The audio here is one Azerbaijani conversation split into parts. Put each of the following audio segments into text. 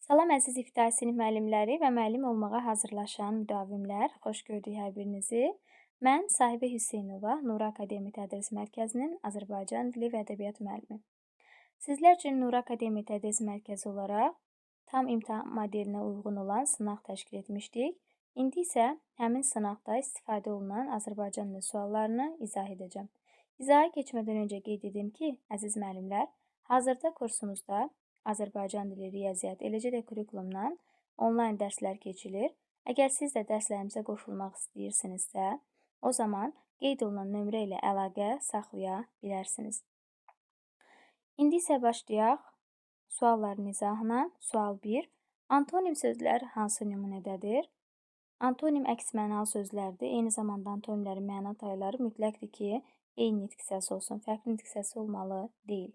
Salam əziz ibtidai sinif müəllimləri və müəllim olmağa hazırlaşan müdavimlər, xoş gördük hər birinizi. Mən Sahibə Hüseynova, Nuri Akademi Tədris Mərkəzinin Azərbaycan dili və ədəbiyyat müəllimi. Sizlər üçün Nuri Akademi Tədris Mərkəzi olaraq tam imtahan modelinə uyğun olan sınaq təşkil etmişdik. İndi isə həmin sınaqda istifadə olunan Azərbaycan dili suallarını izah edəcəm. İzaha keçmədən öncə qeyd edim ki, əziz müəllimlər, hazırda kursumuzda Azərbaycan dili, riyaziyyat, eləcə də kurikulumdan onlayn dərslər keçilir. Əgər siz də dərslərimizə qoşulmaq istəyirsinizsə, o zaman qeyd olunan nömrə ilə əlaqə saxlaya bilərsiniz. İndi isə başlayaq sualların izahına. Sual 1. Antonim sözlər hansı nümunədədir? Antonim əks mənalı sözlərdir. Eyni zamanda antonimlərin məna tayları mütləqdir ki, eyni nitq hissəsi olsun, fərqli nitq hissəsi olmalı deyil.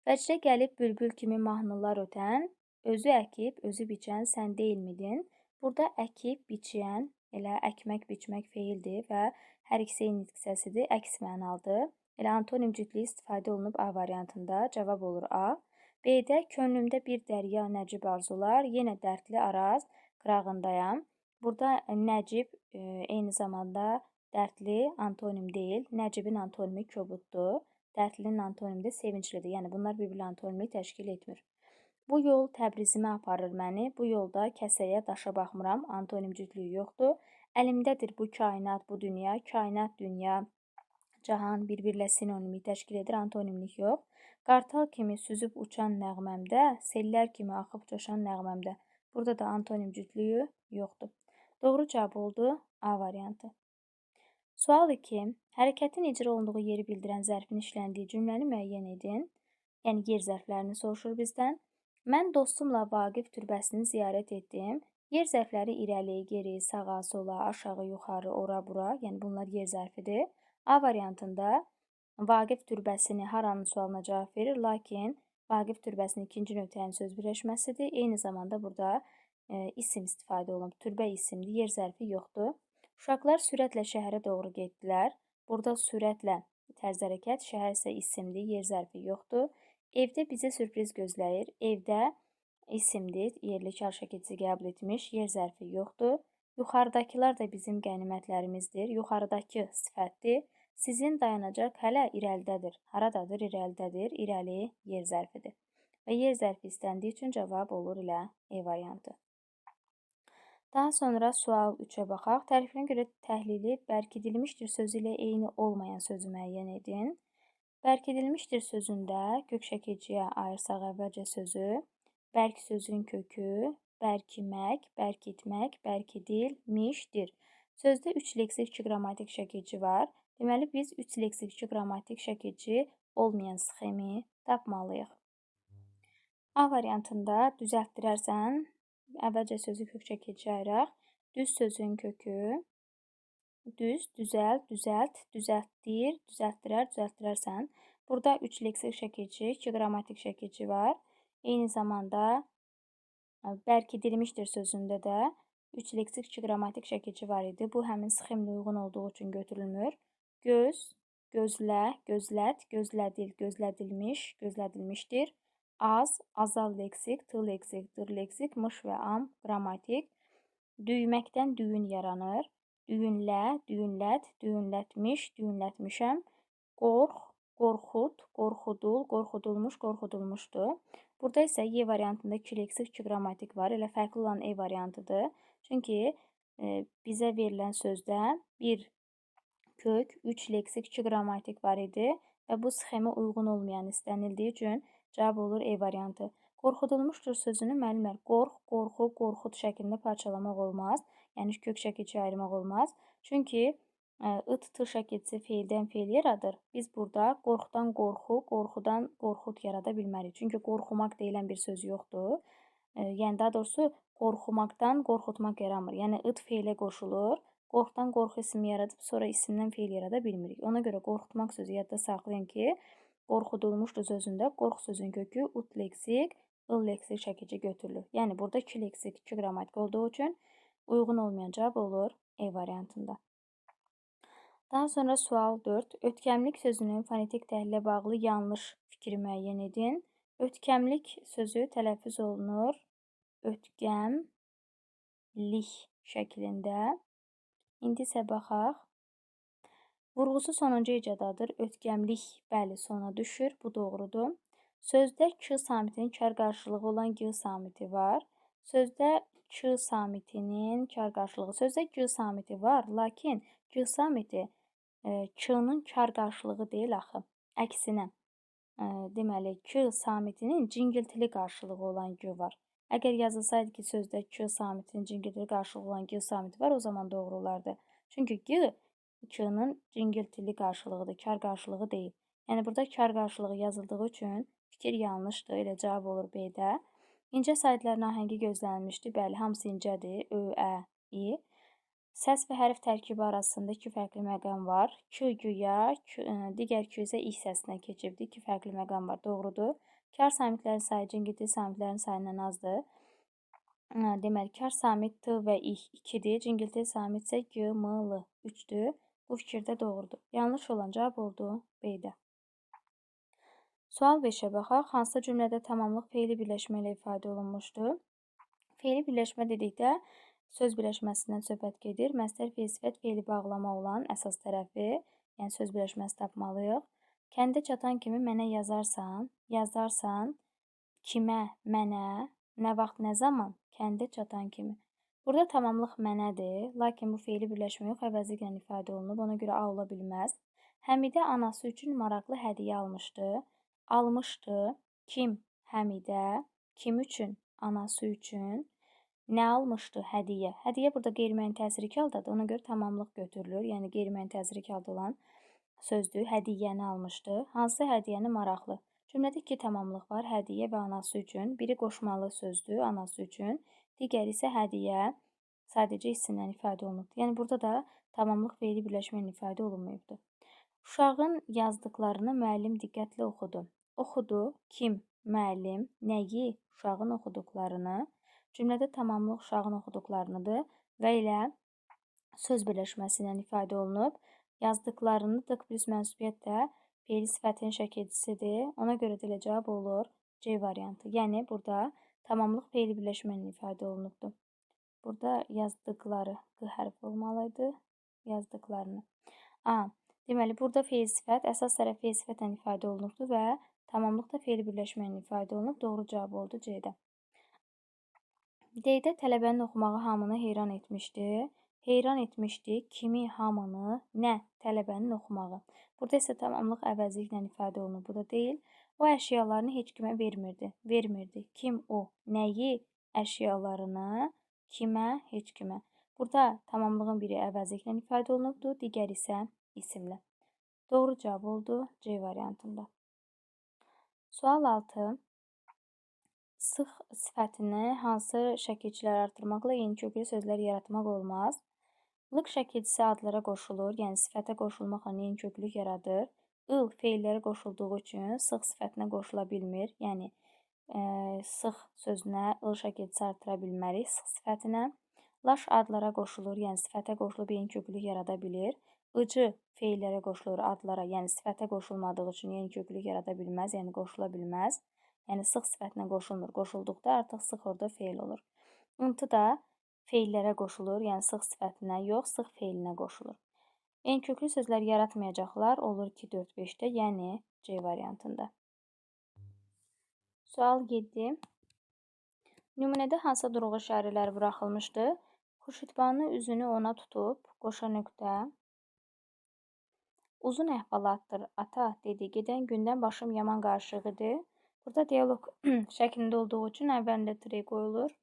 Vəcdə gəlib bülbül kimi mahnılar ötən, özü əkib, özü biçən sən deyilmidin? Burada əkib, biçən, elə əkmək, biçmək feildir və hər ikisi eyni nitq hissəsidir, əks mənalıdır. Elə antonim cütlüyü istifadə olunub A variantında, cavab olur A. B-də könlümdə bir dərya nəcib arzular, yenə dərdli Araz qırağındayam. Burada nəcib eyni zamanda dərdli antonim deyil, nəcibin antonimi kobuddur. Dərdlinin antonimi də sevinclidir. Yəni bunlar bir-birinə antonimlik təşkil etmir. Bu yol Təbrizimə aparır məni. Bu yolda kəsəyə, daşa baxmıram. Antonim cütlüyü yoxdur. Əlimdədir bu kainat, bu dünya. Kainat, dünya, cahan bir-birlə sinonimlik təşkil edir. Antonimlik yox. Qartal kimi süzüb uçan nəğməmdə, sellər kimi axıb coşan nəğməmdə. Burada da antonim cütlüyü yoxdur. Doğru cavab oldu A variantı. Sual 2. Hərəkətin icra olunduğu yeri bildirən zərfin işləndiyi cümləni müəyyən edin. Yəni yer zərflərini soruşur bizdən. Mən dostumla Vaqif türbəsini ziyarət etdim. Yer zərfləri irəli, geri, sağa, sola, aşağı, yuxarı, ora, bura, yəni bunlar yer zərfidir. A variantında Vaqif türbəsini haranın sualına cavab verir, lakin Vaqif türbəsinin ikinci növ təyin söz birləşməsidir. Eyni zamanda burada isim istifadə olunub. Türbə isimdir, yer zərfi yoxdur. Uşaqlar sürətlə şəhərə doğru getdilər. Burada sürətlə tərz hərəkət, şəhər isə isimdir, yer zərfi yoxdur. Evdə bizə sürpriz gözləyir. Evdə isimdir, yerli kar şəkilçisi qəbul etmiş, yer zərfi yoxdur. Yuxarıdakılar da bizim qənimətlərimizdir. Yuxarıdakı sifətdir. Sizin dayanacaq hələ irəlidədir. Haradadır? İrəlidədir. İrəli yer zərfidir. Və yer zərfi istəndiyi üçün cavab olur elə E variantı. Daha sonra sual 3-ə baxaq. Tərifinə görə təhlili bərkidilmişdir sözü ilə eyni olmayan sözü müəyyən edin. Bərkidilmişdir sözündə kök şəkilciyə ayırsaq əvvəlcə sözü, bərk sözün kökü, bərkimək, bərkitmək, bərkidilmişdir. Sözdə 3 leksik, 2 qrammatik şəkilçi var. Deməli, biz 3 leksik, 2 qrammatik şəkilçi olmayan sxemi tapmalıyıq. A variantında düzəltdirərsən, əvvəlcə sözü kök şəkilçiyə ayıraq. Düz sözün kökü, düz, düzəl, düzəlt, düzəltdir, düzəltdirər, düzəltdirərsən. Burada 3 leksik şəkilçi, 2 qrammatik şəkilçi var. Eyni zamanda bərkidilmişdir sözündə də 3 leksik, 2 qrammatik şəkilçi var idi. Bu, həmin sxemlə uyğun olduğu üçün götürülmür. Göz, gözlə, gözlət, gözlədil, gözlədilmiş, gözlədilmişdir. Az, azal leksik, t leksik, dır leksik, mış və am qrammatik. Düyməkdən düyün yaranır. Düyünlə, düyünlət, düyünlətmiş, düyünlətmişəm. Qorx, qorxud, qorxudul, qorxudulmuş, qorxudulmuşdur. Burada isə Y variantında 2 leksik, 2 qrammatik var. Elə fərqli olan E variantıdır. Çünki bizə verilən sözdə bir kök, 3 leksik, 2 qrammatik var idi və bu sxemə uyğun olmayan istənildiyi üçün cavab olur E variantı. Qorxudulmuşdur sözünü müəllimlər qorx, qorxu, qorxud şəklində parçalamaq olmaz. Yəni kök şəkilçiyə ayırmaq olmaz. Çünki ıt, t şəkilçisi feildən feil yaradır. Biz burada qorxudan qorxu, qorxudan qorxud yarada bilmərik. Çünki qorxumaq deyilən bir söz yoxdur. Yəni daha doğrusu qorxumaqdan qorxutmaq yaranmır. Yəni ıt feilə qoşulur. Qorxudan qorxu ismi yaradıb sonra isimdən feil yarada bilmirik. Ona görə qorxutmaq sözü yadda saxlayın ki, qorxudulmuşdur sözündə qorx sözün kökü ut leksik, ıl leksik şəkilcə götürülür. Yəni burada 2 leksik, 2 qrammatik olduğu üçün uyğun olmayan cavab olur E variantında. Daha sonra sual 4. Ötkəmlik sözünün fonetik təhlilə bağlı yanlış fikri müəyyən edin. Ötkəmlik sözü tələffüz olunur. Ötqəmlik şəklində. İndi isə baxaq. Vurğusu sonuncu hecadadır. Ötqəmlik, bəli, sona düşür. Bu doğrudur. Sözdə K samitinin kar qarşılığı olan G samiti var. Sözdə K samitinin kar qarşılığı. Sözdə G samiti var, lakin G samiti K-nın kar qarşılığı deyil axı. Əksinə, deməli, K samitinin cingiltili qarşılığı olan G var. Əgər yazılsaydı ki, sözdə K samitinin cingiltili qarşılığı olan G samiti var, o zaman doğru olardı. Çünki G K-nın cingiltili qarşılığıdır, kar qarşılığı deyil. Yəni, burada kar qarşılığı yazıldığı üçün fikir yanlışdır, elə cavab olur B-də. İncə saitlərin ahəngi gözlənilmişdi. Bəli, hamısı incədir. Ö, Ə, İ. Səs və hərf tərkibi arasında iki fərqli məqam var. K güya, digər Q isə İ səsinə keçibdir. İki fərqli məqam var. Doğrudur. Kar samitlərin sayı cingiltili samitlərin sayından azdır. Deməli, kar samit T və İ 2-dir. Cingiltili samit isə G, M, L 3-dür. Bu fikir də doğrudur. Yanlış olan cavab oldu B-də. Sual 5-ə baxaq. Hansısa cümlədə tamamlıq feili birləşmə ilə ifadə olunmuşdur? Feili birləşmə dedikdə söz birləşməsindən söhbət gedir. Məstər, feil, sifət, feili bağlama olan əsas tərəfi, yəni söz birləşməsi tapmalıyıq. Kəndə çatan kimi mənə yazarsan, yazarsan, kimə, mənə, nə vaxt, nə zaman, kəndə çatan kimi. Burada tamamlıq mənədir, lakin bu feili birləşmə yox, əvəzliklə ifadə olunub, ona görə A ola bilməz. Həmidə anası üçün maraqlı hədiyyə almışdı. Almışdı. Kim? Həmidə. Kim üçün? Anası üçün. Nə almışdı? Hədiyyə. Hədiyyə burada qeyri-müəyyən təsirli haldadır. Ona görə tamamlıq götürülür. Yəni qeyri-müəyyən təsirli halda olan sözdür. Hədiyyəni almışdı. Hansı hədiyyəni? Maraqlı. Cümlədə iki tamamlıq var. Hədiyyə və anası üçün. Biri qoşmalı sözdür, anası üçün. Digəri isə hədiyyə sadəcə isimlə ifadə olunubdur. Yəni burada da tamamlıq feili birləşmə ilə ifadə olunmayıbdır. Uşağın yazdıqlarını müəllim diqqətlə oxudu. Oxudu. Kim? Müəllim. Nəyi? Uşağın oxuduqlarını. Cümlədə tamamlıq uşağın oxuduqlarınıdır və elə söz birləşməsi ilə ifadə olunub. Yazdıqlarını dıq plus mənsubiyyət də feili sifətin şəkilçisidir. Ona görə də elə cavab olur C variantı. Yəni burada tamamlıq feili birləşmə ilə ifadə olunubdur. Burada yazdıqları Q hərfi olmalıydı. Yazdıqlarını. A. Deməli, burada feil sifət, əsas tərəf feil sifətlə ifadə olunubdur və tamamlıq da feili birləşmə ilə ifadə olunub. Doğru cavab oldu C-də. D-də tələbənin oxumağı hamını heyran etmişdi. Heyran etmişdi. Kimi? Hamını. Nə? Tələbənin oxumağı. Burada isə tamamlıq əvəzliklə ifadə olunub. Bu da deyil. O əşyalarını heç kimə vermirdi. Vermirdi. Kim o? Nəyi? Əşyalarını. Kimə? Heç kimə. Burada tamamlığın biri əvəzliklə ifadə olunubdur, digəri isə isimlə. Doğru cavab oldu C variantında. Sual 6. Sıx sifətini hansı şəkilçiləri artırmaqla yeni köklü sözlər yaratmaq olmaz? Lıq şəkilçisi adlara qoşulur, yəni sifətə qoşulmaqla yeni köklük yaradır. Il feillərə qoşulduğu üçün sıx sifətinə qoşula bilmir. Yəni sıx sözünə il şəkilçisi artıra bilmərik sıx sifətinə. Laş adlara qoşulur, yəni sifətə qoşulub yeni köklük yarada bilir. Icı feillərə qoşulur, adlara, yəni sifətə qoşulmadığı üçün yeni köklük yarada bilməz, yəni qoşula bilməz. Yəni sıx sifətinə qoşulmur. Qoşulduqda artıq sıx orada feil olur. Untı da feillərə qoşulur, yəni sıx sifətinə yox, sıx feilinə qoşulur. Eyni köklü sözlər yaratmayacaqlar olur 2, 4, 5-də, yəni C variantında. Sual 7. Nümunədə hansı durğu işarələri buraxılmışdı? Xurşidbanu üzünü ona tutub, qoşa nöqtə. Uzun əhvalatdır, ata, dedi. Gedən gündən başım yaman qarışıq idi. Burada diyaloq şəklində olduğu üçün əvvəlində tire qoyulur.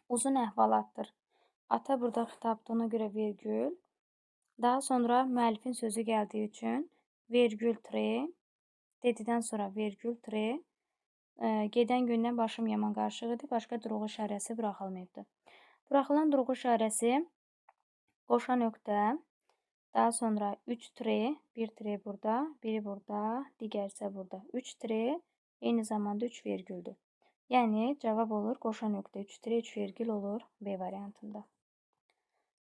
Uzun əhvalatdır. Ata burada xitabdır, ona görə vergül. Daha sonra müəllifin sözü gəldiyi üçün vergül tire, dedidən sonra vergül tire. Gedən gündən başım yaman qarışıq idi. Başqa durğu işarəsi buraxılmayıbdır. Buraxılan durğu işarəsi qoşa nöqtə, daha sonra 3 tire, 1 tire burada, biri burada, digəri isə burada. 3 tire, eyni zamanda 3 vergüldür. Yəni cavab olur qoşa nöqtə 3 tire 3 vergül olur B variantında.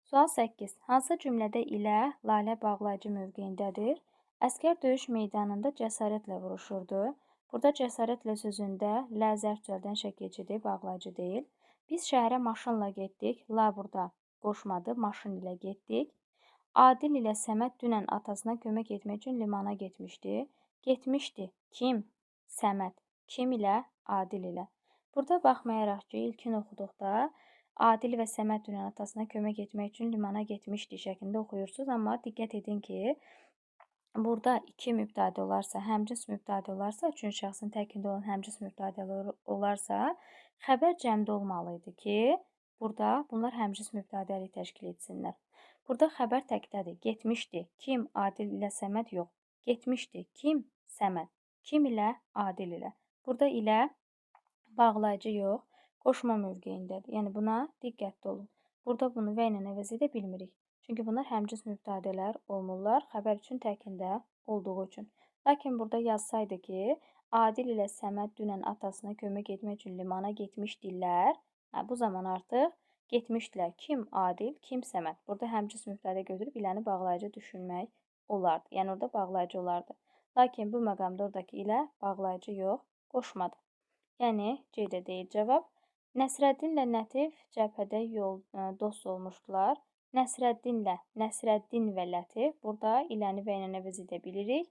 Sual 8. Hansı cümlədə ilə lalə bağlayıcı mövqeyindədir? Əskər döyüş meydanında cəsarətlə vuruşurdu. Burada cəsarətlə sözündə lə zərf düzəldən şəkilçidir, bağlayıcı deyil. Biz şəhərə maşınla getdik. La burada qoşmadı, maşın ilə getdik. Adil ilə Səməd dünən atasına kömək etmək üçün limana getmişdi. Getmişdi. Kim? Səməd. Kim ilə? Adil ilə. Burada baxmayaraq ki, ilkin oxuduqda Adil və Səməd dünən atasına kömək etmək üçün limana getmişdi şəklində oxuyursunuz. Amma diqqət edin ki, burada iki mübtədə olarsa, həmcins mübtədə olarsa, üçüncü şəxsin təkində olan həmcins mübtədələr olarsa, xəbər cəmdə olmalı idi ki, burada bunlar həmcins mübtədəlik təşkil etsinlər. Burada xəbər təkdədir. Getmişdi. Kim? Adil ilə Səməd yox. Getmişdi. Kim? Səməd. Kim ilə? Adil ilə. Burada ilə bağlayıcı yox, qoşma mövqeyindədir. Yəni buna diqqətli olun. Burada bunu və ilə əvəz edə bilmirik. Çünki bunlar həmcins mübtədələr olmurlar, xəbər üçün təkində olduğu üçün. Lakin burada yazsaydı ki, Adil ilə Səməd dünən atasına kömək etmək üçün limana getmişdilər. Hə, bu zaman artıq getmişdilər. Kim Adil, kim Səməd. Burada həmcins mübtədə götürüb iləni bağlayıcı düşünmək olardı. Yəni orada bağlayıcı olardı. Lakin bu məqamda oradakı ilə bağlayıcı yox, qoşmadı. Yəni C-də deyil cavab. Nəsrəddinlə Lətif cəbhədə dost olmuşdular. Nəsrəddinlə, Nəsrəddin və Lətif. Burada iləni və ilə əvəz edə bilirik.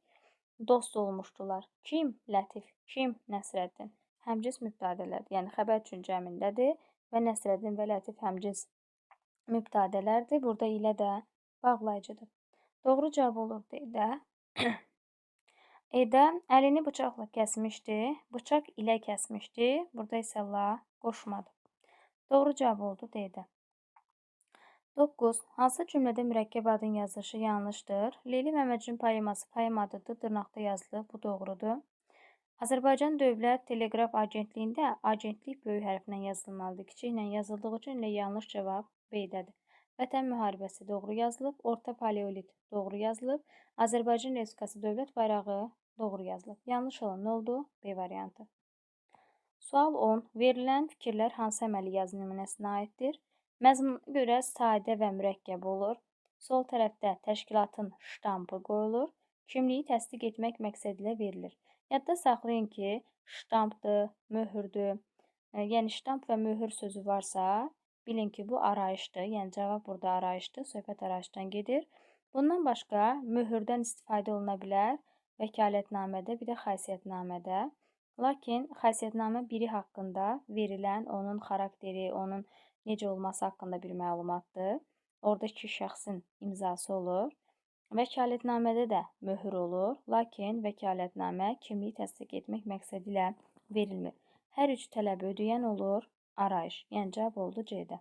Dost olmuşdular. Kim? Lətif. Kim? Nəsrəddin. Həmcins mübtədələrdir. Yəni xəbər üçün cəmindədir və Nəsrəddin və Lətif həmcins mübtədələrdir. Burada ilə də bağlayıcıdır. Doğru cavab olur D-də. E-də əlini bıçaqla kəsmişdi. Bıçaq ilə kəsmişdi. Burada isə la qoşmadı. Doğru cavab oldu D-də. 9. Hansı cümlədə mürəkkəb adın yazılışı yanlışdır? Leyli və Məcnun poeması poema adıdır, dırnaqda yazılıb, bu doğrudur. Azərbaycan Dövlət Teleqraf Agentliyində agentlik böyük hərflə yazılmalıdır. Kiçiklə yazıldığı üçün elə yanlış cavab B-dədir. Vətən müharibəsi doğru yazılıb, Orta Paleolit doğru yazılıb, Azərbaycan Respublikası Dövlət Bayrağı doğru yazılıb. Yanlış olan nə oldu? B variantı. Sual 10. Verilən fikirlər hansı əməli yazı nümunəsinə aiddir? Məzmuna görə sadə və mürəkkəb olur. Sol tərəfdə təşkilatın ştampı qoyulur. Kimliyi təsdiq etmək məqsədilə verilir. Yadda saxlayın ki, ştampdır, möhürdür. Yəni ştamp və möhür sözü varsa, bilin ki, bu arayışdır. Yəni cavab burada arayışdır. Söhbət arayışdan gedir. Bundan başqa möhürdən istifadə oluna bilər vəkalətnamədə, bir də xasiyyətnamədə. Lakin xasiyyətnamə biri haqqında verilən onun xarakteri, onun necə olması haqqında bir məlumatdır. Oradakı şəxsin imzası olur. Vəkalətnamədə də möhür olur, lakin vəkalətnamə kimliyi təsdiq etmək məqsədi ilə verilmir. Hər üç tələbi ödəyən olur arayış. Yəni cavab oldu C-də.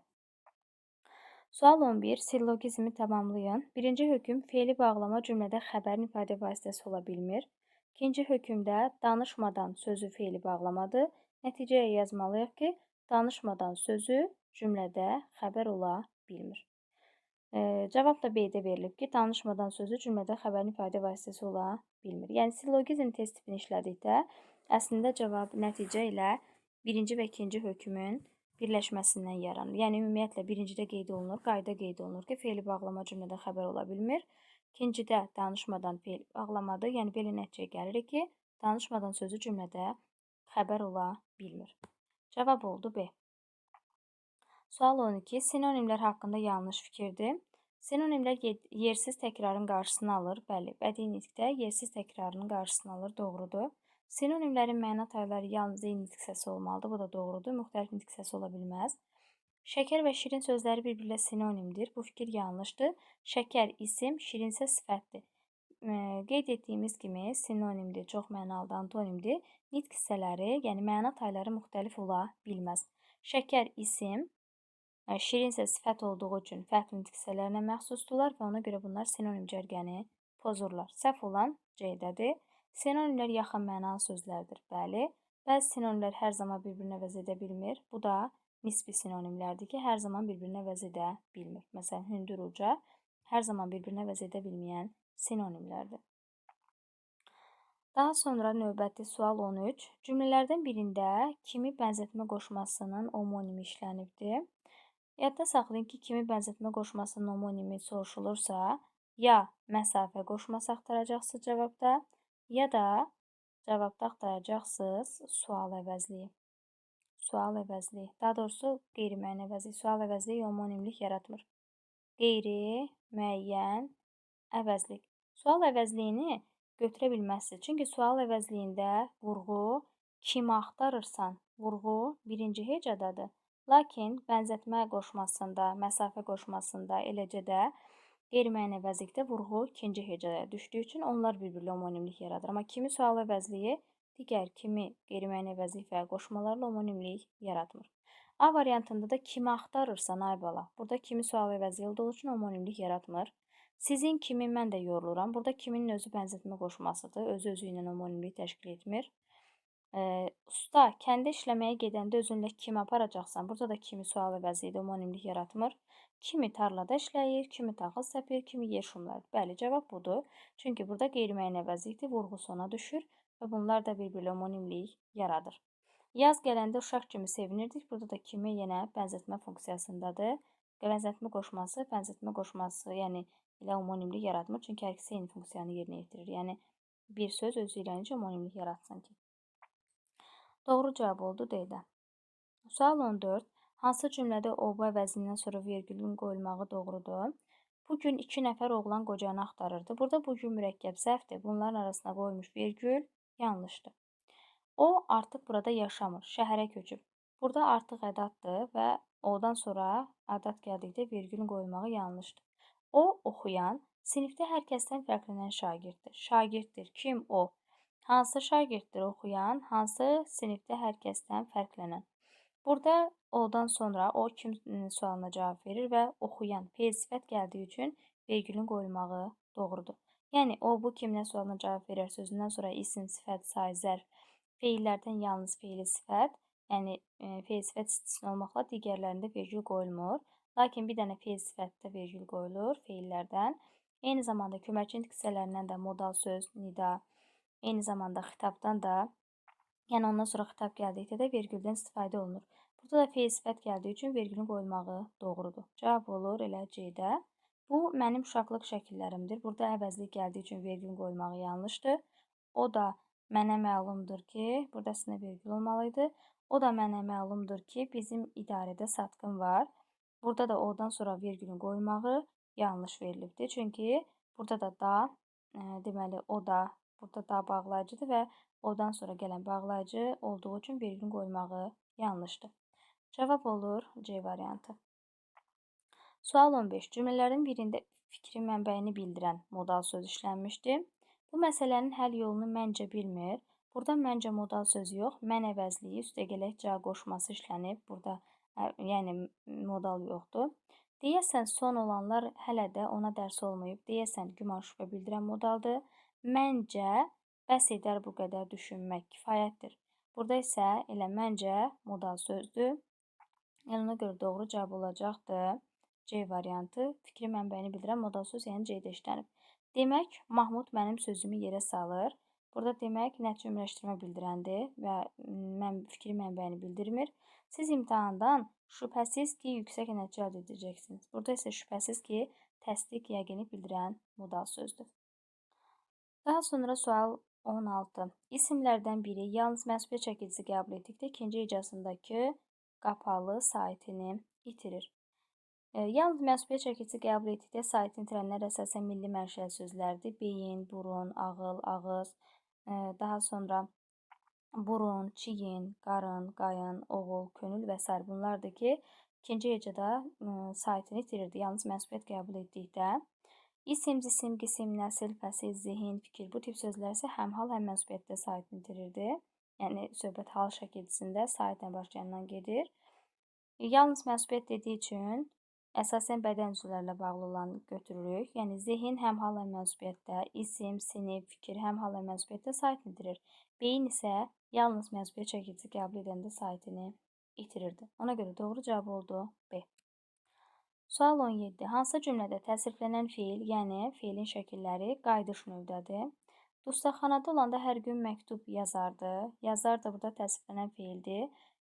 Sual 11. Sillogizmi tamamlayın. Birinci hökm feili bağlama cümlədə xəbərin ifadə vasitəsi ola bilmir. İkinci hökmdə danışmadan sözü feili bağlamadır. Nəticəyə yazmalıyıq ki, danışmadan sözü cümlədə xəbər ola bilmir. Cavab da B-də verilib ki, danışmadan sözü cümlədə xəbərin ifadə vasitəsi ola bilmir. Yəni sillogizm test tipini işlədikdə əslində cavab nəticə ilə birinci və ikinci hökmün birləşməsindən yaranır. Yəni ümumiyyətlə birincidə qeyd olunur, qayda qeyd olunur ki, feili bağlama cümlədə xəbər ola bilmir. İkincidə danışmadan feil bağlamadır. Yəni belə nəticəyə gəlirik ki, danışmadan sözü cümlədə xəbər ola bilmir. Cavab oldu B. Sual 12. Sinonimlər haqqında yanlış fikirdir. Sinonimlər yersiz təkrarın qarşısını alır. Bəli, bədii nitqdə yersiz təkrarının qarşısını alır. Doğrudur. Sinonimlərin məna tayları yalnız eyni nitq səsi olmalıdır. Bu da doğrudur. Müxtəlif nitq səsi ola bilməz. Şəkər və şirin sözləri bir-birilə sinonimdir. Bu fikir yanlışdır. Şəkər isim, şirin isə sifətdir. Qeyd etdiyimiz kimi sinonimdir, çox mənalı antonimdir. Nitq hissələri, yəni məna tayları müxtəlif ola bilməz. Şəkər isim, şirin isə sifət olduğu üçün fərqli nitq hissələrinə məxsusdurlar və ona görə bunlar sinonim cərgəni pozurlar. Səhv olan C-dədir. Sinonimlər yaxın mənalı sözlərdir. Bəli, bəzi sinonimlər hər zaman bir-birini əvəz edə bilmir. Bu da nisbi sinonimlərdir ki, hər zaman bir-birini əvəz edə bilmir. Məsələn, hündür, uca hər zaman bir-birini əvəz edə bilməyən sinonimlərdir. Daha sonra növbəti sual 13. Cümlələrdən birində kimi bənzətmə qoşmasının omonimi işlənibdir. Yadda saxlayın ki, kimi bənzətmə qoşmasının omonimi soruşulursa, ya məsafə qoşması axtaracaqsınız cavabda, ya da cavabda axtaracaqsınız sual əvəzliyi. Sual əvəzliyi. Daha doğrusu qeyri-müəyyən əvəzlik. Sual əvəzliyi homonimlik yaratmır. Qeyri-müəyyən əvəzlik. Sual əvəzliyini götürə bilməzsiniz. Çünki sual əvəzliyində vurğu kimi axtarırsan, vurğu birinci hecadadır. Lakin bənzətmə qoşmasında, məsafə qoşmasında, eləcə də qeyri-müəyyən əvəzlikdə vurğu ikinci hecaya düşdüyü üçün onlar bir-birilə homonimlik yaradır. Amma kimi sual əvəzliyi digər kimi qeyri-müəyyən əvəzlik və qoşmalarla homonimlik yaratmır. A variantında da kimi axtarırsan ay bala. Burada kimi sual əvəzliyi olduğu üçün homonimlik yaratmır. Sizin kimi mən də yoruluram. Burada kiminin özü bənzətmə qoşmasıdır. Özü-özü ilə homonimlik təşkil etmir. Usta, kəndə işləməyə gedəndə özünlə kimi aparacaqsan? Burada da kimi sual əvəzi homonimlik yaratmır. Kimi tarlada işləyir, kimi taxıl səpir, kimi yer şumlayır. Bəli, cavab budur. Çünki burada qeyri-müəyyən əvəzlikdir, vurğu sona düşür və bunlar da bir-birilə homonimlik yaradır. Yaz gələndə uşaq kimi sevinirdik. Burada da kimi yenə bənzətmə funksiyasındadır. Bənzətmə qoşması, yəni ilə homonimlik yaratmır. Çünki hər ikisi eyni funksiyanı yerinə yetirir. Yəni bir söz özü ilə necə homonimlik yaratsın ki? Doğru cavab oldu D-də. Sual 14. Hansı cümlədə o bu əvəzindən sonra vergülün qoyulmağı doğrudur? Bu gün 2 nəfər oğlan qocanı axtarırdı. Burada bu gün mürəkkəb zərfdir. Bunların arasına qoyulmuş vergül yanlışdır. O artıq burada yaşamır, şəhərə köçüb. Burada artıq ədaddır və odan sonra ədad gəldikdə vergülün qoyulmağı yanlışdır. O oxuyan, sinifdə hər kəsdən fərqlənən şagirddir. Şagirddir. Kim o? Hansı şagirddir oxuyan, hansı sinifdə hər kəsdən fərqlənən? Burada odan sonra o kim sualına cavab verir və oxuyan feil sifət gəldiyi üçün vergülün qoyulmağı doğrudur. Yəni o bu kimlə sualına cavab verir sözündən sonra isim, sifət, say, zərf, feillərdən yalnız feili sifət, yəni feil sifət istisna olmaqla digərlərində vergül qoyulmur. Lakin bir dənə feil sifətdə vergül qoyulur feillərdən. Eyni zamanda köməkçi hissələrindən də modal söz, nida, eyni zamanda xitabdan da, yəni ondan sonra xitab gəldikdə də vergüldən istifadə olunur. Burada da feil sifət gəldiyi üçün vergülün qoyulmağı doğrudur. Cavab olur elə C-də. Bu mənim uşaqlıq şəkillərimdir. Burada əvəzlik gəldiyi üçün vergülün qoyulmağı yanlışdır. O da mənə məlumdur ki, burada əslində vergül olmalıydı. O da mənə məlumdur ki, bizim idarədə satqın var. Burada da odan sonra vergülün qoyulmağı yanlış verilibdir. Çünki burada da da, deməli o da, burada da bağlayıcıdır və odan sonra gələn bağlayıcı olduğu üçün vergülün qoyulmağı yanlışdır. Cavab olur C variantı. Sual 15. Cümlələrin birində fikrin mənbəyini bildirən modal söz işlənmişdir. Bu məsələnin həll yolunu məncə bilmir. Burada məncə modal sözü yox, mən əvəzliyi üstəgələk ca qoşması işlənib. Burada yəni modal yoxdur. Deyəsən son olanlar hələ də ona dərs olmayıb. Deyəsən güman şübhə bildirən modaldır. Məncə bəs edər bu qədər düşünmək kifayətdir. Burada isə elə məncə modal sözdür. Yəni ona görə doğru cavab olacaqdır. C variantı fikri mənbəyini bildirən modal söz, yəni C-də işlənib. Demək, Mahmud mənim sözümü yerə salır. Burada demək nəticə ümumiləşdirmə bildirəndir və fikri mənbəyini bildirmir. Siz imtahandan şübhəsiz ki, yüksək nəticə əldə edəcəksiniz. Burada isə şübhəsiz ki, təsdiq, yəqini bildirən modal sözdür. Daha sonra sual 16. İsimlərdən biri yalnız məsuliyyət çəkicisi qəbul etdikdə ikinci hecasındakı qapalı saitini itirir. Yalnız məsuliyyət çəkicisi qəbul etdikdə saitini itirənlər əsasən milli mənşəli sözlərdir. Beyin, burun, ağıl, ağız, daha sonra burun, çiyin, qarın, qayın, oğul, könül və sair bunlardır ki, ikinci hecada saitini itirirdi. Yalnız məsuliyyət qəbul etdikdə İsim, cisim, qisim, nəsil, fəsil, zihin, fikir bu tip sözlər isə həm hal, həm məsuliyyətdə saitini itirirdi. Yəni söhbət hal şəkilçisində saitlə başlayandan gedir. Yalnız məsuliyyət dediyi üçün əsasən bədən üzvlərlə bağlı olanı götürürük. Yəni zehin həm hal, həm məsuliyyətdə, isim, sinif, fikir həm hal, həm məsuliyyətdə saitini itirir. Beyin isə yalnız məsuliyyət çəkicisi qəbul edəndə saitini itirirdi. Ona görə doğru cavab oldu B. Sual 17. Hansı cümlədə təsriflənən feil, yəni feilin şəkilləri qayıdış növdədir? Dustaqxanada olanda hər gün məktub yazardı. Yazar da burada təsriflənən feildir.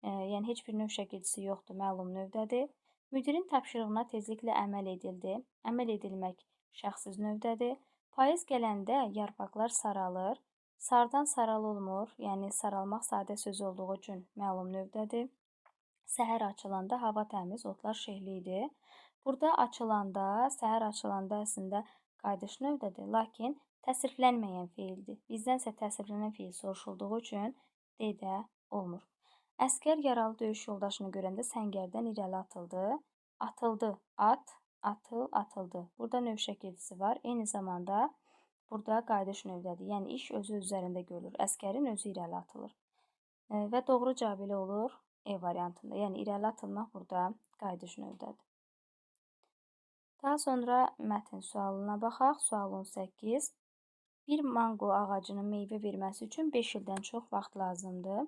Yəni heç bir növ şəkilçisi yoxdur, məlum növdədir. Müdirin tapşırığına tezliklə əməl edildi. Əməl edilmək şəxssiz növdədir. Payız gələndə yarpaqlar saralır. Sardan saralı olmur, yəni saralmaq sadə söz olduğu üçün məlum növdədir. Səhər açılanda hava təmiz, otlar şehli idi. Burada açılanda, səhər açılanda əslində qayıdış növdədir, lakin təsriflənməyən feildir. Bizdən isə təsriflənən feil soruşulduğu üçün D-də olmur. Əsgər yaralı döyüş yoldaşını görəndə səngərdən irəli atıldı. Atıldı, at, atıl, atıldı. Burada növ şəkilçisi var. Eyni zamanda burada qayıdış növdədir. Yəni iş özü üzərində görülür. Əsgərin özü irəli atılır. Və doğru cavab elə olur E variantında. Yəni irəli atılmaq burada qayıdış növdədir. Daha sonra mətn sualına baxaq. Sual 18. Bir manqo ağacının meyvə verməsi üçün 5 ildən çox vaxt lazımdır.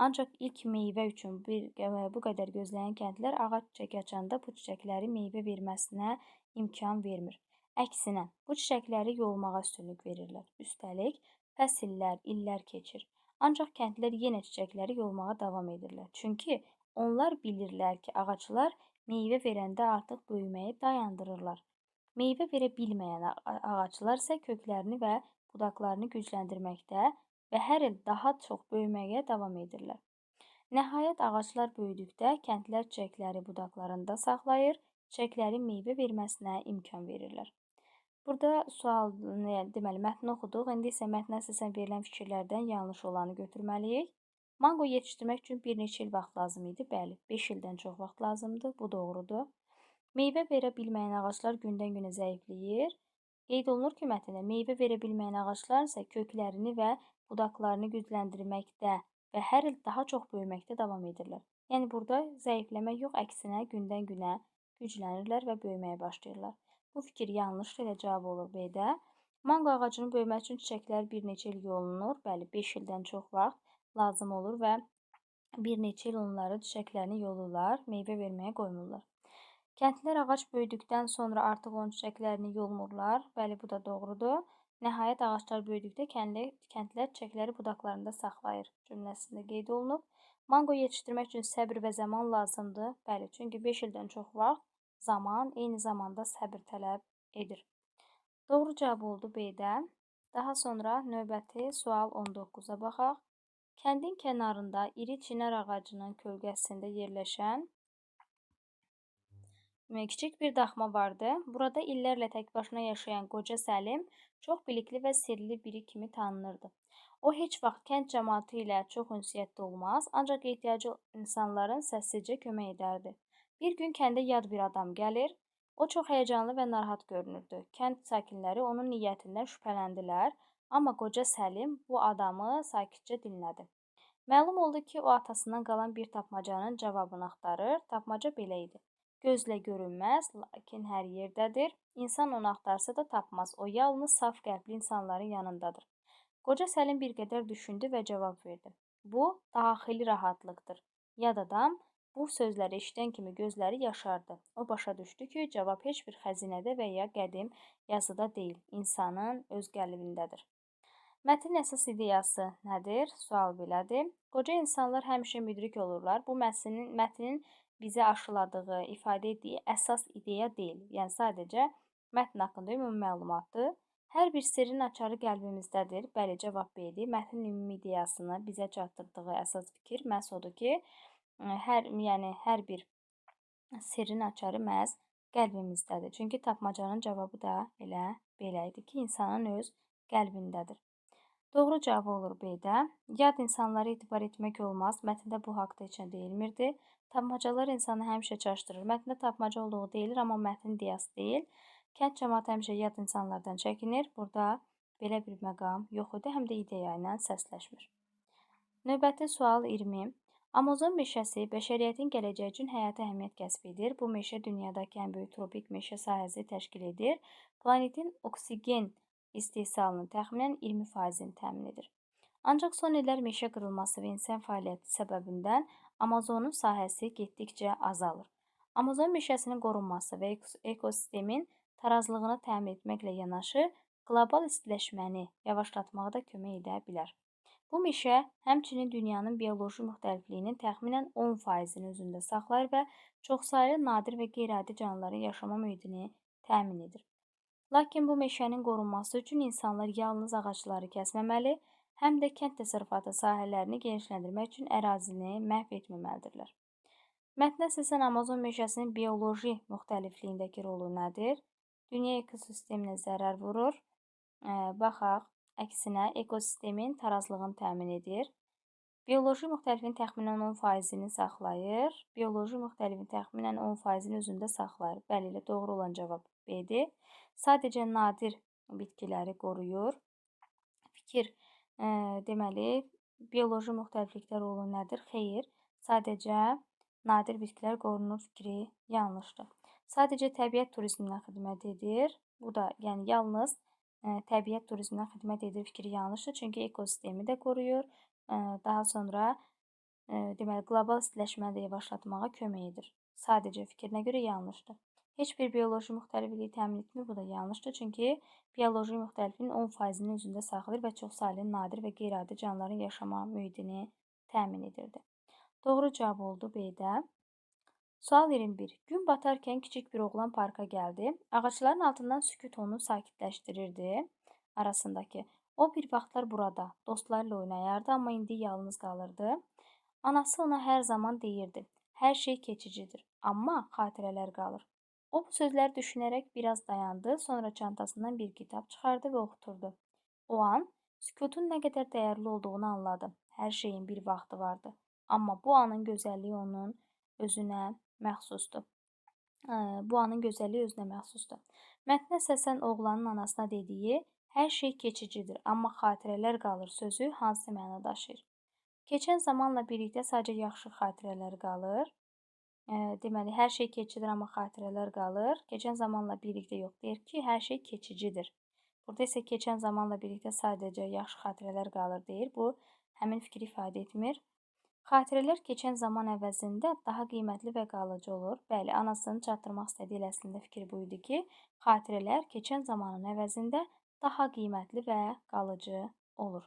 Ancaq ilk meyvə üçün bu qədər gözləyən kəndlilər ağac çiçək açanda bu çiçəkləri meyvə verməsinə imkan vermir. Əksinə, bu çiçəkləri yolmağa üstünlük verirlər. Üstəlik, fəsillər, illər keçir. Ancaq kəndlilər yenə çiçəkləri yolmağa davam edirlər. Çünki onlar bilirlər ki, ağaclar meyvə verəndə artıq böyüməyi dayandırırlar. Meyvə verə bilməyən ağaclar isə köklərini və budaqlarını gücləndirməkdə və hər il daha çox böyüməyə davam edirlər. Nəhayət, ağaclar böyüdükdə kəndlilər çiçəkləri budaqlarında saxlayır, çiçəklərin meyvə verməsinə imkan verirlər. Burada sual, deməli, mətni oxuduq. İndi isə mətnə əsasən verilən fikirlərdən yanlış olanı götürməliyik. Manqo yetişdirmək üçün bir neçə il vaxt lazım idi. Bəli, 5 ildən çox vaxt lazımdır. Bu doğrudur. Meyvə verə bilməyən ağaclar gündən-günə zəifləyir. Qeyd olunur ki, mətndə meyvə verə bilməyən ağaclar isə köklərini və budaqlarını gücləndirməkdə və hər il daha çox böyüməkdə davam edirlər. Yəni burada zəifləmək yox, əksinə gündən-günə güclənirlər və böyüməyə başlayırlar. Bu fikir yanlışdır, elə cavab olur B-də. Manqo ağacının böyüməsi üçün çiçəklər bir neçə il yolunur. Bəli, 5 ildən çox vaxt lazım olur və bir neçə il onları çiçəklərini yolurlar, meyvə verməyə qoymurlar. Kəndlilər ağac böyüdükdən sonra artıq onun çiçəklərini yolmurlar. Bəli, bu da doğrudur. Nəhayət, ağaclar böyüdükdə kəndlilər çiçəkləri budaqlarında saxlayır cümləsində qeyd olunub. Manqo yetişdirmək üçün səbir və zaman lazımdır. Bəli, çünki 5 ildən çox vaxt zaman, eyni zamanda səbir tələb edir. Doğru cavab oldu B-də. Daha sonra növbəti sual 19-a baxaq. Kəndin kənarında iri çinar ağacının kölgəsində yerləşən kiçik bir daxma vardı. Burada illərlə tək başına yaşayan qoca Səlim çox bilikli və sirli biri kimi tanınırdı. O heç vaxt kənd cəmaatı ilə çox ünsiyyətdə olmaz, ancaq ehtiyacı insanların səssizcə kömək edərdi. Bir gün kəndə yad bir adam gəlir. O çox həyəcanlı və narahat görünürdü. Kənd sakinləri onun niyyətindən şübhələndilər, amma qoca Səlim bu adamı sakitcə dinlədi. Məlum oldu ki, o atasından qalan bir tapmacanın cavabını axtarır. Tapmaca belə idi. Gözlə görünməz, lakin hər yerdədir. İnsan onu axtarsa da tapmaz. O yalnız saf qəlbli insanların yanındadır. Qoca Səlim bir qədər düşündü və cavab verdi. Bu, daxili rahatlıqdır. Yad adam bu sözləri eşidən kimi gözləri yaşardı. O başa düşdü ki, cavab heç bir xəzinədə və ya qədim yazıda deyil, insanın öz qəlbindədir. Mətnin əsas ideyası nədir? Sual belədir. Qoca insanlar həmişə müdrik olurlar. Bu mətnin bizə aşıladığı, ifadə etdiyi əsas ideya deyil. Yəni sadəcə mətn haqqında ümumi məlumatdır. Hər bir sirrin açarı qəlbimizdədir. Bəli, cavab B-dir. Mətnin ümumi ideyasını bizə çatdırdığı əsas fikir məhz odur ki, hər bir sirrin açarı məhz qəlbimizdədir. Çünki tapmacanın cavabı da elə belə idi ki, insanın öz qəlbindədir. Doğru cavab olur B-də. Yad insanlara etibar etmək olmaz. Mətndə bu haqda heç nə deyilmirdi. Tapmacalar insanı həmişə çaşdırır. Mətndə tapmaca olduğu deyilir, amma mətnin ideyası deyil. Kənd cəmaatı həmişə yad insanlardan çəkinir. Burada belə bir məqam yox idi, həm də ideya ilə səsləşmir. Növbəti sual 20. Amazon meşəsi bəşəriyyətin gələcəyi üçün həyati əhəmiyyət kəsb edir. Bu meşə dünyadakı ən böyük tropik meşə sahəsi təşkil edir. Planetin oksigen istehsalının təxminən 20%-ni təmin edir. Ancaq son illər meşə qırılması və insan fəaliyyəti səbəbindən Amazonun sahəsi getdikcə azalır. Amazon meşəsinin qorunması və ekosistemin tarazlığını təmin etməklə yanaşı, qlobal istiləşməni yavaşlatmağa da kömək edə bilər. Bu meşə həmçinin dünyanın bioloji müxtəlifliyinin təxminən 10%-ni özündə saxlayır və çoxsaylı nadir və qeyri-adi canlıların yaşama mühitini təmin edir. Lakin bu meşənin qorunması üçün insanlar yalnız ağacları kəsməməli, həm də kənd təsərrüfatı sahələrini genişləndirmək üçün ərazini məhv etməməlidirlər. Mətnə əsasən Amazon meşəsinin bioloji müxtəlifliyindəki rolu nədir? Dünya ekosisteminə zərər vurur. Baxaq, əksinə ekosistemin tarazlığını təmin edir. Bioloji müxtəlifliyin təxminən 10%-ni saxlayır. Bioloji müxtəlifliyin təxminən 10%-ni özündə saxlayır. Bəli, elə doğru olan cavab B-dir. Sadəcə nadir bitkiləri qoruyur. Fikir, deməli, bioloji müxtəliflikdə rolu nədir? Xeyr, sadəcə nadir bitkilər qorunur fikri yanlışdır. Sadəcə təbiət turizminə xidmət edir. Bu da, yəni yalnız təbiət turizminə xidmət edir fikri yanlışdır. Çünki ekosistemi də qoruyur. Daha sonra deməli, qlobal istiləşməni də yavaşlatmağa kömək edir. Sadəcə fikrinə görə yanlışdır. Heç bir bioloji müxtəlifliyi təmin etmir. Bu da yanlışdır. Çünki bioloji müxtəlifliyin 10%-ni özündə saxlayır və çox saylı nadir və qeyri-adi canlıların yaşama mühitini təmin edirdi. Doğru cavab oldu B-də. Sual 21. Gün batarkən kiçik bir oğlan parka gəldi. Ağacların altından sükut onu sakitləşdirirdi. Arasındakı. O bir vaxtlar burada dostlarıyla oynayardı, amma indi yalnız qalırdı. Anası ona hər zaman deyirdi, hər şey keçicidir, amma xatirələr qalır. O bu sözləri düşünərək biraz dayandı, sonra çantasından bir kitab çıxardı və oxuturdu. O an sükutun nə qədər dəyərli olduğunu anladı. Hər şeyin bir vaxtı vardı, amma bu anın gözəlliyi onun özünə məxsusdur. Bu anın gözəlliyi özünə məxsusdur. Mətnə əsasən oğlanın anasına dediyi hər şey keçicidir, amma xatirələr qalır sözü hansı məna daşıyır? Keçən zamanla birlikdə sadəcə yaxşı xatirələr qalır. Deməli, hər şey keçicidir, amma xatirələr qalır. Keçən zamanla birlikdə yox, deyir ki, hər şey keçicidir. Burada isə keçən zamanla birlikdə sadəcə yaxşı xatirələr qalır deyir. Bu, həmin fikri ifadə etmir. Xatirələr keçən zaman əvəzində daha qiymətli və qalıcı olur. Bəli, anasının çatdırmaq istədiyi əslində fikir bu idi ki, xatirələr keçən zamanın əvəzində daha qiymətli və qalıcı olur.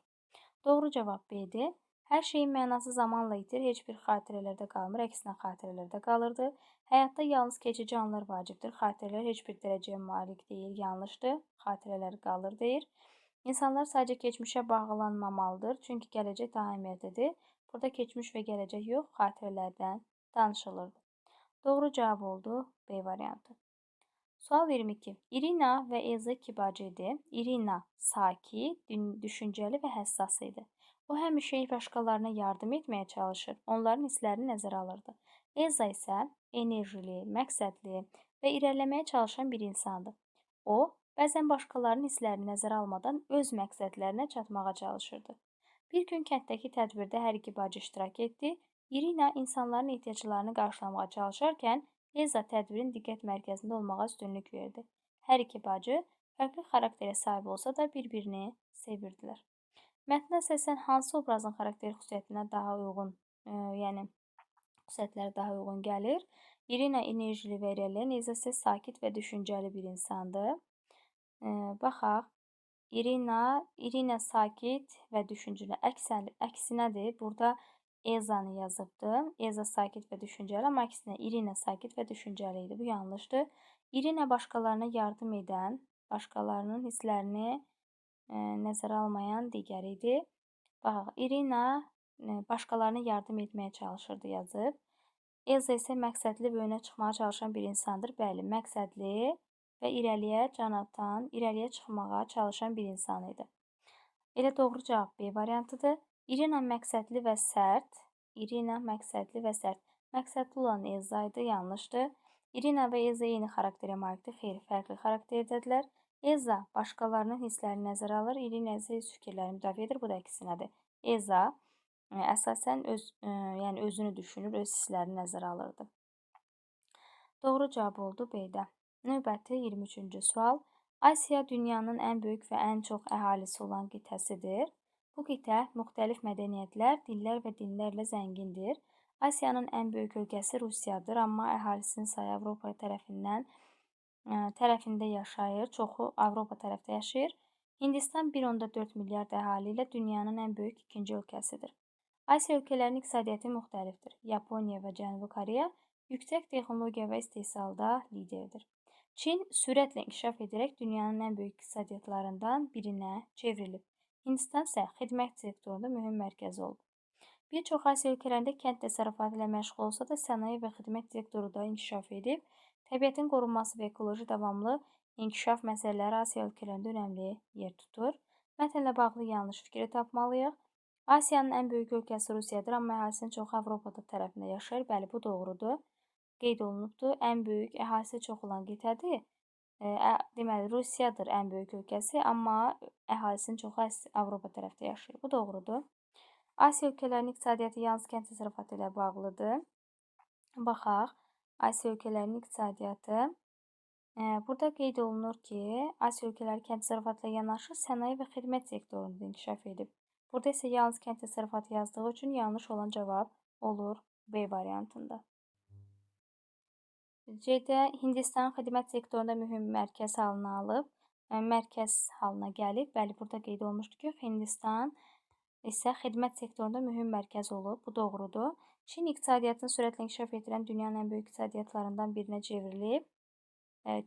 Doğru cavab B-dir. Hər şeyin mənası zamanla itir, heç bir xatirələrdə qalmır, əksinə xatirələrdə qalırdı. Həyatda yalnız keçici anlar vacibdir. Xatirələr heç bir dərəcəyə malik deyil, yanlışdır. Xatirələr qalır deyir. İnsanlar sadəcə keçmişə bağlanmamalıdır, çünki gələcək daha əhəmiyyətlidir. Burada keçmiş və gələcək yox, xatirələrdən danışılırdı. Doğru cavab oldu B variantı. Sual 22. İrina və Elza iki bacı idi. İrina sakit, düşüncəli və həssas idi. O həmişə başqalarına yardım etməyə çalışır, onların hisslərini nəzərə alırdı. Elza isə enerjili, məqsədli və irəliləməyə çalışan bir insandı. O, bəzən başqalarının hisslərini nəzərə almadan öz məqsədlərinə çatmağa çalışırdı. Bir gün kənddəki tədbirdə hər iki bacı iştirak etdi. İrina insanların ehtiyaclarını qarşılamağa çalışarkən, Elza tədbirin diqqət mərkəzində olmağa üstünlük verdi. Hər iki bacı fərqli xarakterə sahib olsa da bir-birini sevirdilər. Mətnə əsasən hansı obrazın xarakteri xüsusiyyətinə daha uyğun, yəni xüsusiyyətləri daha uyğun gəlir? İrina enerjili və irəliləyən, Elza isə sakit və düşüncəli bir insandır. Baxaq. İrina sakit və düşüncəli, əksinədir. Burada Elzanı yazıbdı. Elza sakit və düşüncəli, amma əksinə İrina sakit və düşüncəli idi. Bu yanlışdır. İrina başqalarına yardım edən, başqalarının hisslərini nəzərə almayan digəri idi. Baxaq, İrina başqalarına yardım etməyə çalışırdı yazıb. Elza isə məqsədli və önə çıxmağa çalışan bir insandır. Bəli, məqsədli və irəliyə can atan, irəliyə çıxmağa çalışan bir insan idi. Elə doğru cavab B variantıdır. İrina məqsədli və sərt. İrina məqsədli və sərt. Məqsədli olan Elza idi, yanlışdır. İrina və Elza eyni xarakterə malikdir. Xeyr, fərqli xarakterdədirlər. Elza başqalarının hisslərini nəzərə alır, İrina isə öz fikirlərini müdafiə edir. Bu da əksinədir. Elza əsasən yəni özünü düşünür, öz hisslərini nəzərə alırdı. Doğru cavab oldu B-də. Növbəti 23-cü sual. Asiya dünyanın ən böyük və ən çox əhalisi olan qitəsidir. Bu qitə müxtəlif mədəniyyətlər, dillər və dinlərlə zəngindir. Asiyanın ən böyük ölkəsi Rusiyadır, amma əhalisinin sayı Avropa tərəfində yaşayır. Çoxu Avropa tərəfdə yaşayır. Hindistan 1,4 milyard əhali ilə dünyanın ən böyük ikinci ölkəsidir. Asiya ölkələrinin iqtisadiyyatı müxtəlifdir. Yaponiya və Cənubi Koreya yüksək texnologiya və istehsalda liderdir. Çin sürətlə inkişaf edərək dünyanın ən böyük iqtisadiyyatlarından birinə çevrilib. Hindistan isə xidmət sektorunda mühüm mərkəz olub. Bir çox Asiya ölkələrində kənd təsərrüfatı ilə məşğul olsa da, sənaye və xidmət sektoru da inkişaf edib. Təbiətin qorunması və ekoloji davamlı inkişaf məsələləri Asiya ölkələrində önəmli yer tutur. Mətnlə bağlı yanlış fikri tapmalıyıq. Asiyanın ən böyük ölkəsi Rusiyadır, amma əhalisinin çoxu Avropada tərəfində yaşayır. Bəli, bu doğrudur. Qeyd olunubdur. Ən böyük, əhalisi çox olan qitədir. Deməli, Rusiyadır ən böyük ölkəsi, amma əhalisinin çoxu Avropa tərəfdə yaşayır. Bu doğrudur. Asiya ölkələrinin iqtisadiyyatı yalnız kənd təsərrüfatı ilə bağlıdır. Baxaq, Asiya ölkələrinin iqtisadiyyatı. Burada qeyd olunur ki, Asiya ölkələri kənd təsərrüfatı ilə yanaşı sənaye və xidmət sektorunda inkişaf edib. Burada isə yalnız kənd təsərrüfatı yazdığı üçün yanlış olan cavab olur B variantında. C-də Hindistan xidmət sektorunda mühüm mərkəz halını alıb, mərkəz halına gəlib. Bəli, burada qeyd olunmuşdur ki, Hindistan isə xidmət sektorunda mühüm mərkəz olub. Bu doğrudur. Çin iqtisadiyyatını sürətlə inkişaf etdirən dünyanın ən böyük iqtisadiyyatlarından birinə çevrilib.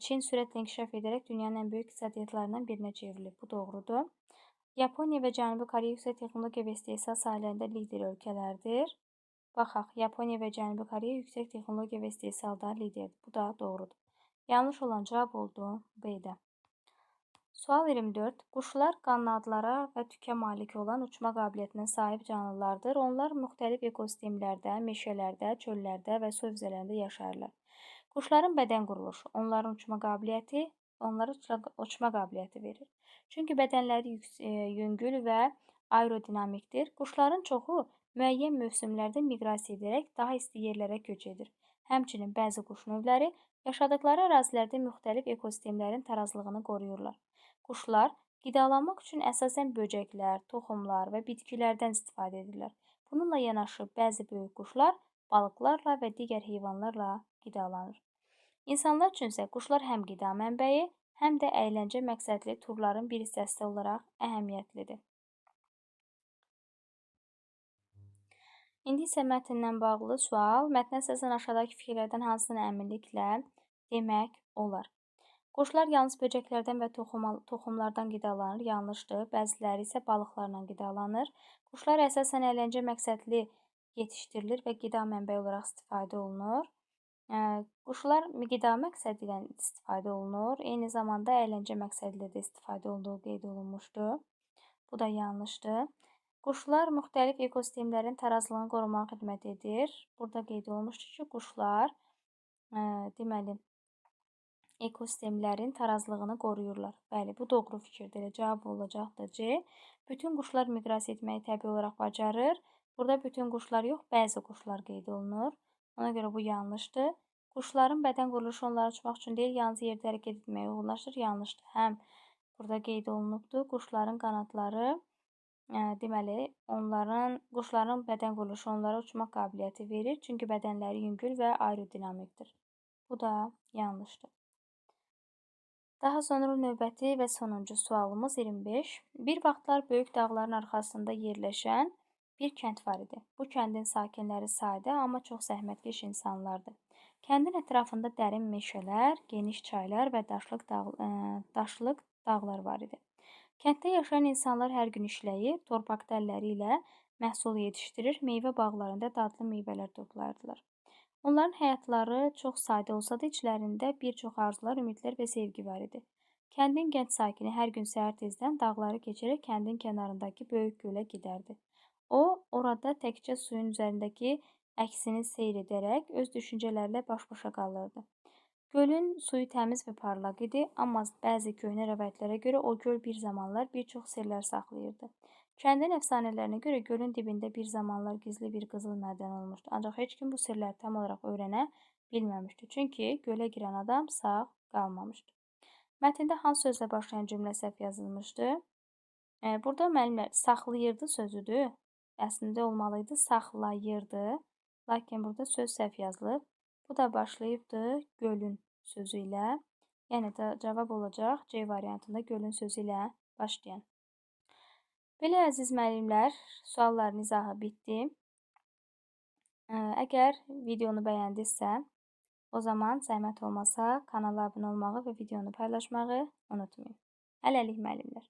Çin sürətlə inkişaf edərək dünyanın ən böyük iqtisadiyyatlarından birinə çevrilib. Bu doğrudur. Yaponiya və Cənubi Koreya yüksək texnologiya və istehsal sahələrində lider ölkələrdir. Baxaq, Yaponiya və Cənubi Koreya yüksək texnologiya və istehsalda liderdir. Bu da doğrudur. Yanlış olan cavab oldu B-də. Sual 24. Quşlar qanadlara və tükə malik olan uçma qabiliyyətinə sahib canlılardır. Onlar müxtəlif ekosistemlərdə, meşələrdə, çöllərdə və su hövzələrində yaşayırlar. Quşların bədən quruluşu, onların uçma qabiliyyəti, onlara uçma qabiliyyəti verir. Çünki bədənləri yüngül və aerodinamikdir. Quşların çoxu müəyyən mövsümlərdə miqrasiya edərək daha isti yerlərə köç edir. Həmçinin bəzi quş növləri yaşadıkları ərazilərdə müxtəlif ekosistemlərin tarazlığını qoruyurlar. Quşlar qidalanmaq üçün əsasən böcəklər, toxumlar və bitkilərdən istifadə edirlər. Bununla yanaşı bəzi böyük quşlar balıqlarla və digər heyvanlarla qidalanır. İnsanlar üçün isə quşlar həm qida mənbəyi, həm də əyləncə məqsədli turların bir hissəsi olaraq əhəmiyyətlidir. İndi isə mətnlə bağlı sual. Mətnə əsasən aşağıdakı fikirlərdən hansını əminliklə demək olar? Quşlar yalnız böcəklərdən və toxumlardan qidalanır. Yanlışdır. Bəziləri isə balıqlarla qidalanır. Quşlar əsasən əyləncə məqsədli yetişdirilir və qida mənbəyi olaraq istifadə olunur. Quşlar qida məqsədi ilə istifadə olunur. Eyni zamanda əyləncə məqsədi ilə də istifadə olunduğu qeyd olunmuşdur. Bu da yanlışdır. Quşlar müxtəlif ekosistemlərin tarazlığını qorumağa xidmət edir. Burada qeyd olunmuşdur ki, quşlar deməli, ekosistemlərin tarazlığını qoruyurlar. Bəli, bu doğru fikirdir. Cavab olacaqdır C. Bütün quşlar miqrasiya etməyi təbii olaraq bacarır. Burada bütün quşlar yox, bəzi quşlar qeyd olunur. Ona görə bu yanlışdır. Quşların bədən quruluşu onları uçmaq üçün deyil, yalnız yerdə hərəkət etməyə uyğunlaşır. Yanlışdır. Həm burada qeyd olunubdur. Quşların qanadları, deməli, quşların bədən quruluşu onlara uçmaq qabiliyyəti verir. Çünki bədənləri yüngül və aerodinamikdir. Bu da yanlışdır. Daha sonra növbəti və sonuncu sualımız 25. Bir vaxtlar böyük dağların arxasında yerləşən bir kənd var idi. Bu kəndin sakinləri sadə, amma çox zəhmətkeş insanlardı. Kəndin ətrafında dərin meşələr, geniş çaylar və daşlıq dağlar var idi. Kənddə yaşayan insanlar hər gün işləyir, torpaqda əlləri ilə məhsul yetişdirir, meyvə bağlarında dadlı meyvələr toplayırdılar. Onların həyatları çox sadə olsa da içlərində bir çox arzular, ümidlər və sevgi var idi. Kəndin gənc sakini hər gün səhər tezdən dağları keçərək kəndin kənarındakı böyük gölə gedərdi. O, orada təkcə suyun üzərindəki əksini seyr edərək öz düşüncələrlə baş-başa qalırdı. Gölün suyu təmiz və parlaq idi, amma bəzi köhnə rəvayətlərə görə o göl bir zamanlar bir çox sirlər saxlayırdı. Kəndin əfsanələrinə görə gölün dibində bir zamanlar gizli bir qızıl mədəni olmuşdu. Ancaq heç kim bu sirləri tam olaraq öyrənə bilməmişdi. Çünki gölə girən adam sağ qalmamışdı. Mətndə hansı sözlə başlayan cümlə səhv yazılmışdı? Burada müəllimlər saxlayırdı sözüdür. Əslində olmalıydı saxlayırdı. Lakin burada söz səhv yazılıb. Bu da başlayıbdı gölün sözü ilə. Yəni də cavab olacaq C variantında gölün sözü ilə başlayan. Belə əziz müəllimlər, sualların izahı bitdi. Əgər videonu bəyəndinizsə, o zaman zəhmət olmasa kanala abunə olmağı və videonu paylaşmağı unutmayın. Hələlik müəllimlər.